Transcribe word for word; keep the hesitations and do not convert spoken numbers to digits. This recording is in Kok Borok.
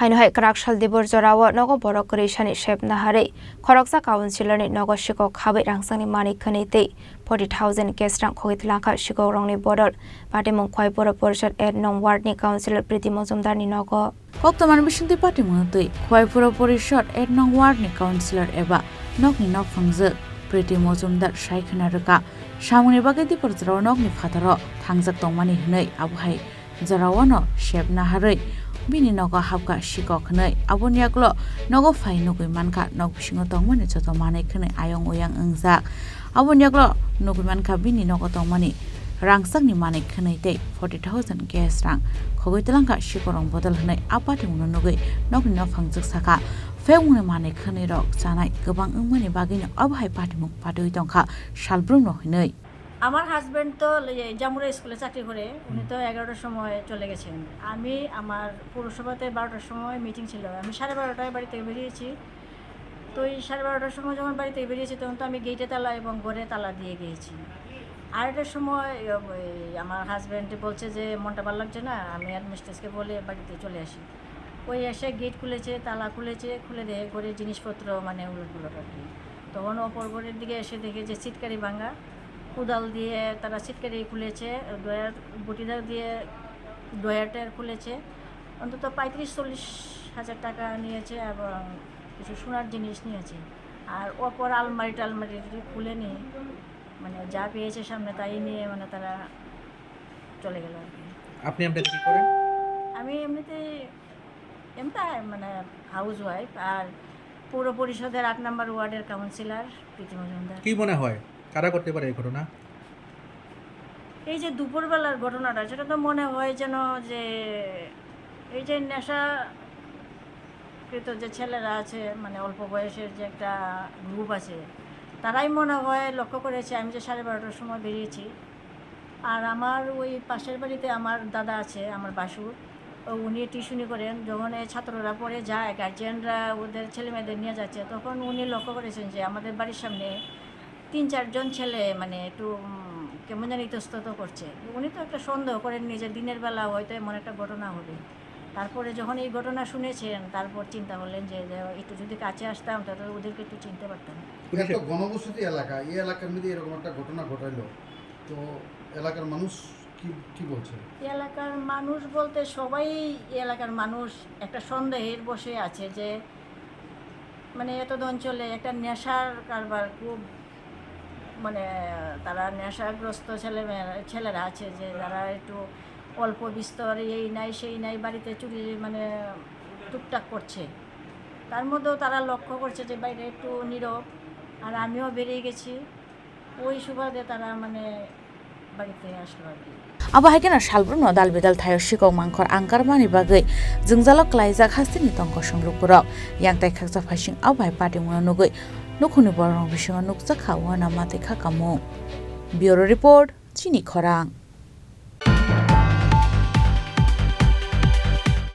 Haino hai kwrak sal dibor jorao nogo borok kwrwi sani sep naharwi khoroksa councillor ni nogo sikok khabai rangchakni manwi khwnwi tei forty thousand cash rang khogwi tlangkha sikok rokni bodol. Patimung Khwai Pura Porishad ek nong ward ni councillor Priti Mojumdar ni nogo. Koktwmani bisingtwi patimungno twi Khwai Pura Porishad ek nong ward ni councillor eba nokni nok phangjak Priti Mojumdar sai khwna rwkha, samungni bagwi dibor jorao nokni phataro thangjak tongmani hwnwi abo hai jorao no sep naharwi bini nogo hapkha sikok hwnwi. Aboni yagulo nogo phai nugwi mankha, nok bisingo tongmani joto manwi khwnwi ayang uyang wngjak. Aboni yagulo nugwi mankha bini nogo tongmani rangchakni manwi khwnwi tei forty thousand cash rang khogwi tlangkha sikorong bodol hwnwi a patimungno nugwi nokni nok phangjak sakha. Phekmungni manwi khwnwi rok chanai kwbang wngmani bagwino abo hai patimung patwi tongkha salbrumno hwnwi. আমার হাজব্যান্ড তো এই জামুরা স্কুলে চাকরি করে, উনি তো এগারোটার সময় চলে গেছেন। আমি আমার পৌরসভাতে বারোটার সময় মিটিং ছিল, আমি সাড়ে বারোটায় বাড়ি থেকে বেরিয়েছি। তো এই সাড়ে বারোটার সময় যখন বাড়ি থেকে বেরিয়েছি, তখন তো আমি গেটে তালা এবং ঘরে তালা দিয়ে গিয়েছি। আড়াইটার সময়, ওই, আমার হাজব্যান্ড বলছে যে, "মনটা ভালো লাগছে না, আমি হেডমিস্ট্রেসকে বলে বাড়িতে চলে আসি।" ওই এসে গেট খুলেছে, তালা খুলেছে, খুলে দেখে ঘরের জিনিসপত্র মানে উলটপালট আর কি। তখন অপর ঘরের দিকে এসে দেখে যে সিটকারি ভাঙা, কোদাল দিয়ে তারা সিটকারি খুলেছে, ড্রয়ার, বটিদার দিয়ে ড্রয়ার ট্রয়ার খুলেছে। অন্তত পঁয়ত্রিশ চল্লিশ হাজার টাকা নিয়েছে এবং কিছু সোনার জিনিস নিয়েছে। আর অপর আলমারি টালমারি খুলে নিয়ে, মানে, যা পেয়েছে সামনে তাই নিয়ে, মানে, তারা চলে গেল আর কি। আপনি এমনিতে কি করেন? আমি এমনিতে, এমনিতে, মানে, হাউস ওয়াইফ, আর পৌর পরিষদের আট নম্বর ওয়ার্ডের কাউন্সিলর প্রীতি মজুমদার। কি মনে হয়, কারা করতে পারে এই ঘটনা? এই যে দুপুরবেলার ঘটনাটা, সেটা তো মনে হয় যেন যে এই যে নেশাকৃত যে ছেলেরা আছে, মানে, অল্প বয়সের যে একটা গ্রুপ আছে, তারাই মনে হয় লক্ষ্য করেছে। আমি যে সাড়ে বারোটার সময় বেরিয়েছি, আর আমার ওই পাশের বাড়িতে আমার দাদা আছে, আমার ভাসুর, ও উনি টিউশনি করেন। যখন এই ছাত্ররা পড়ে যায়, গার্জিয়ানরা ওদের ছেলেমেয়েদের নিয়ে যাচ্ছে, তখন উনি লক্ষ্য করেছেন যে আমাদের বাড়ির সামনে তিন চারজন ছেলে, মানে, একটু, উম, কেমন যেন ইতস্তত করছে। উনি তো একটা সন্দেহ করেননি যে দিনের বেলা হয়তো এমন একটা ঘটনা হবে। তারপরে যখন এই ঘটনা শুনেছেন, তারপর চিন্তা করলেন যে, যে একটু যদি কাছে আসতাম, তাহলে ওদেরকে একটু চিনতে পারতাম। এটা তো ঘনবসতি এলাকা, এই এলাকার মধ্যে এরকম একটা ঘটনা ঘটাইলো, তো এলাকার মানুষ কি, কি বলছে? এলাকার মানুষ বলতে সবাই, এলাকার মানুষ একটা সন্দেহের বশে আছে যে, মানে, এতদ অঞ্চলে একটা নেশার কারবার খুব, মানে, তারা নেশাগ্রস্ত ছেলেমেয়েরা, ছেলেরা আছে যে যারা একটু অল্প বিস্তর এই নাই সেই নাই বাড়িতে চুরি, মানে, টুকটাক করছে। তার মধ্যেও তারা লক্ষ্য করছে যে বাইরে একটু নীরব, আর আমিও বেরিয়ে গেছি। ওই সুবাদে তারা, মানে, বাড়িতে আসলো আর কি। Abo hai kheno salbrumno dal bidal thaio sikok mangkhor angkarmani bagwi jwngjalo klaijak hasteni tongkosong rukborok. Yang tai khaksa phaising abo hai patimungno nugwi nukhungni bororok bisingo nukjakha uanama tei khakamung. Bureau Report, Chini Khorang.